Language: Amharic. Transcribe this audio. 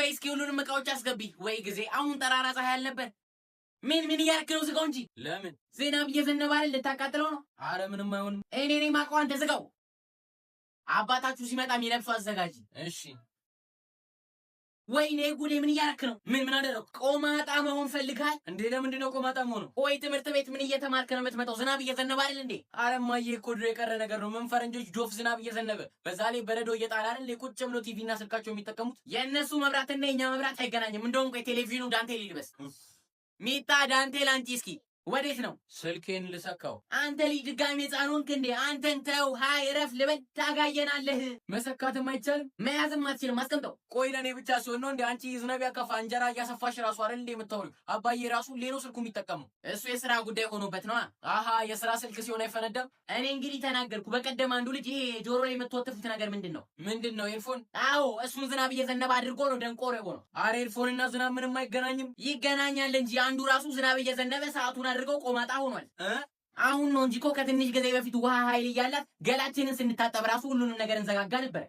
በይ እስኪ ሁሉንም እቃዎች አስገቢ። ወይ ጊዜ፣ አሁን ጠራራ ፀሐይ አልነበር? ምን ምን እያደረክ ነው? ዝጋው እንጂ። ለምን? ዝናብ እየዘነበ አይደል? ልታቃጥለው ነው? አረ ምንም አይሆንም። እኔ ነኝ የማውቀው። አንተ ዝጋው። አባታችሁ ሲመጣ የሚለብሱ አዘጋጅ። እሺ። ወይኔ ጉዴ! ምን እያደረክ ነው? ምን ምን አደረኩ? ቆማጣ መሆን ፈልግሃል? እንዴ፣ ለምንድን ነው ቆማጣ መሆነው? ቆይ ትምህርት ቤት ምን እየተማርክ ነው የምትመጣው? ዝናብ እየዘነበ አይደል እንዴ? አረ እማዬ፣ እኮ ድሮ የቀረ ነገር ነው። ምን ፈረንጆች ዶፍ ዝናብ እየዘነበ፣ በዛ ላይ በረዶ እየጣለ አይደል ቁጭ ብሎ ቲቪ እና ስልካቸው የሚጠቀሙት? የእነሱ መብራትና የእኛ መብራት አይገናኝም። እንደውም ቆይ ቴሌቪዥኑ ዳንቴል ይልበስ። ሚጣ፣ ዳንቴል አንቺ እስኪ። ወዴት ነው? ስልኬን ልሰካው። አንተ ልጅ ድጋሚ ህፃን ሆንክ እንዴ? አንተን ተው፣ ሃይ እረፍ ልበል። ታጋየናለህ። መሰካትም አይቻልም። መያዝም አትችልም። አስቀምጠው። ቆይ ለእኔ ብቻ ሲሆን ነው እንዴ? አንቺ ዝናብ ያከፋ እንጀራ እያሰፋሽ ራሱ አይደል እንዴ የምታወሪው? አባዬ ራሱ ሌሎ ስልኩ የሚጠቀመው። እሱ የስራ ጉዳይ ሆኖበት ነዋ። አሃ፣ የስራ ስልክ ሲሆን አይፈነዳም። እኔ እንግዲህ ተናገርኩ። በቀደም አንዱ ልጅ ይሄ ጆሮ ላይ የምትወትፉት ነገር ምንድን ነው? ምንድን ነው? Earphone? አዎ፣ እሱን ዝናብ እየዘነበ አድርጎ ነው ደንቆሮ የሆነው። አረ earphone እና ዝናብ ምንም አይገናኝም። ይገናኛል እንጂ፣ አንዱ ራሱ ዝናብ እየዘነበ ሰዓቱን አድርገው ቆማጣ ሆኗል። እ? አሁን ነው እንጂ እኮ ከትንሽ ጊዜ በፊት ውሃ ኃይል እያላት ገላችንን ስንታጠብ ራሱ ሁሉንም ነገር እንዘጋጋ ነበር።